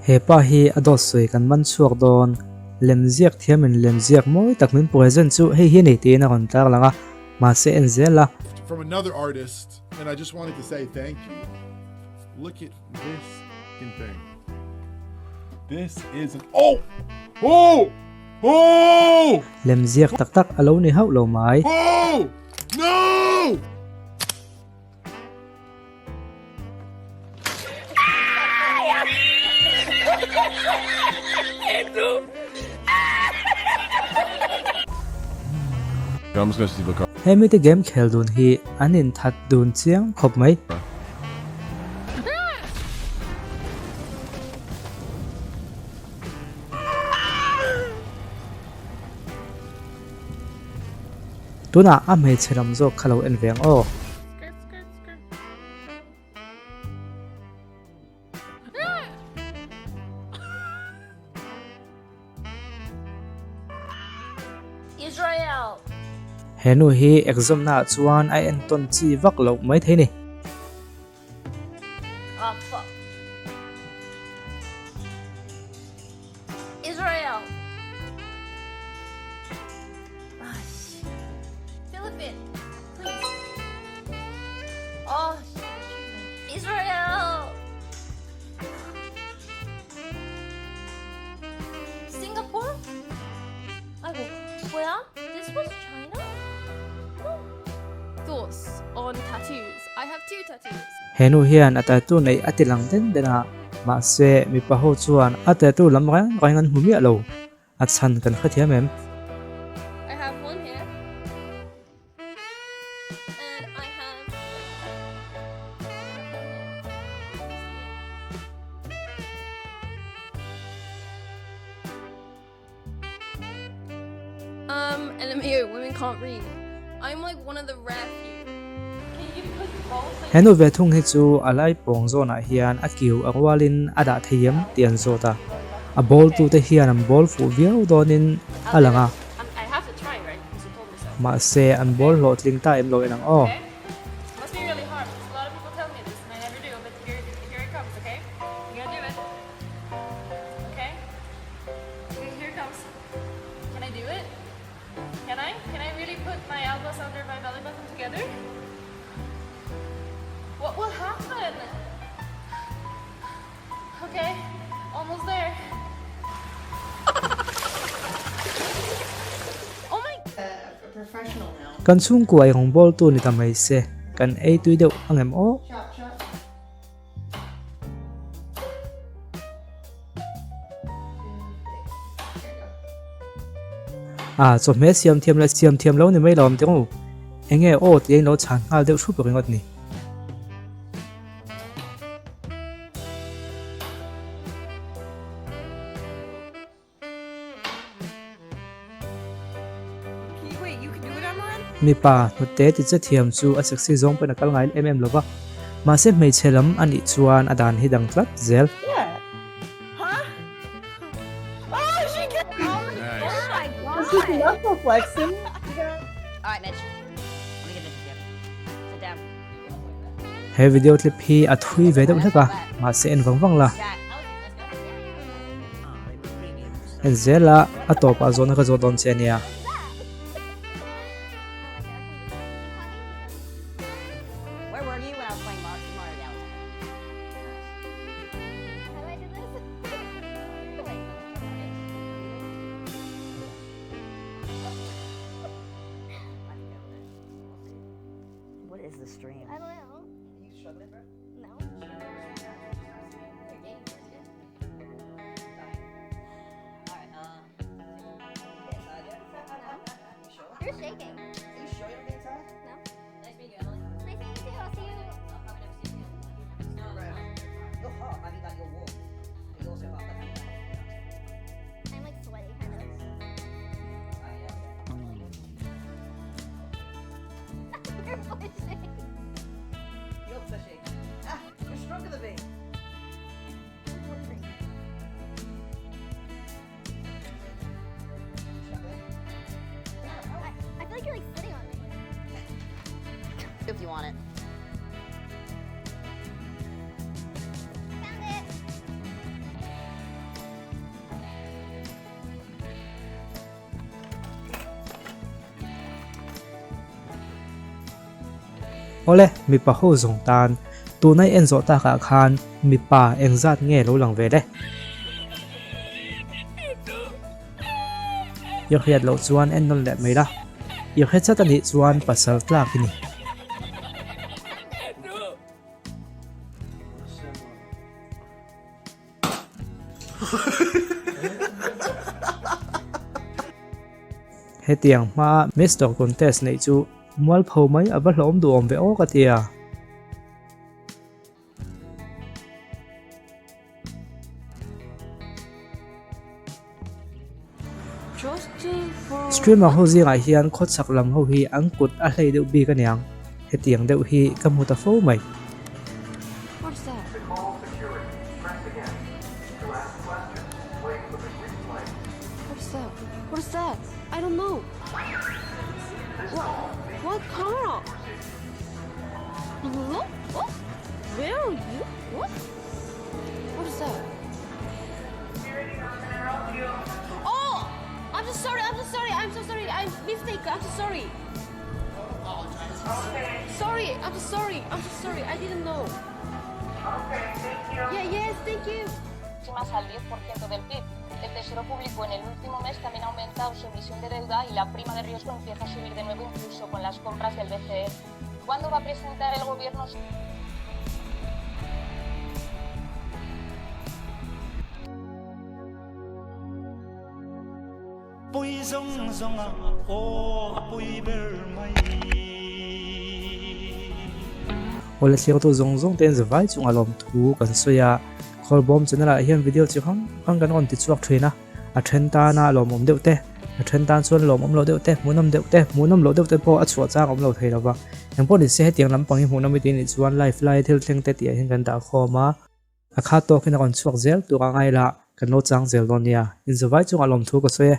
He pa hi a dawt sawi kan man chhuak dawn. Lemziak thiamin lemziak mawi tak min present chu hei hi a ni tiin a rawn tarlang a, mahse en zel a. From another artist and I just wanted to say thank you. Look at this fucking thing. This is an oh! Oh! Oh! Lemziak tak tak a lo ni hauh lo mai. Oh! No! He mite game khel dun hi an inthat dun chiang khawp mai. Tunah a hmeichhe lam zawk kha lo en ve ang aw. He nu hi exam naah chuan a entawn chi vak loh maithei ni. He nu hian a tattoo neih a ti lang den den a, mahse mipa ho chuan a tattoo lam reng reng an hmu miah lo. A chhan kan hrethiam em? He nu ve thung hi chu a lai pawng zawnah hian a kiu a rualin a dah thei em tih an zawt a, a bawltute hian an bawl fuh viau dawnin a lang a, mahse an bawl hlawhtling ta em lo en ang aw. Kan chhungkua i rawngbawltu ni ta mai se, kan ei tui deuh angem aw? A, chawhmeh siam thiam leh siam thiam lo ni mai lo awm teh u. Enge aw tih a inlo chhan nghal deuh thup ringawt ni. Mipa hnute ti che thiam chu a sexy zawng pawhin a kal ngai em em lo va, mahse hmeichhe lam a nih chuan a dan hi dang tlat zel. He video clip hi a thui ve deuh hlek a, mahse en vang vang la. En zel a, a tawpah zawhna ka zawh dawn che ania. Awle, mipa ho zawng tan tuna i en zawh takah khan mipa engzat nge lo lang ve le? I hriat loh chuan en nawn leh mai la, i hre chat a nih chuan pasal tlak i ni. Hetiang hmaa Mister Contest neih chu mualpho mai a va hlawm duhawm ve aw ka ti a. Streamer ho zingah hian khawchhak lam ho hi an kut a hlei deuh bik aniang, hetiang deuh hi ka hmu ta fo mai. Pui zawng zawng a aw a pui ber mai. Awle thliartu zawng zawng te zavai chunga lawmthu kan sawi a, Khawlbawm channel ah hian video chi hrang hrang kan rawn ti chhuak thin a, a then tana lawmawm deuh te, a then tan chuan lawmawm loh deuh te, hmuhnawm deuh te, hmuhnawm loh deuh te pawh a chhuah chang awm lo thei lo va. Engpawh ni se hetiang lampang hi hmuhnawm i tih nih chuan live lai thil thleng te tih ah hian kan dah khawm a, a kha tawkin a rawn chhuak zel tur a ngaihlah kan lo chang zel dawn nia. Inzavai chungah lawmthu ka sawi e.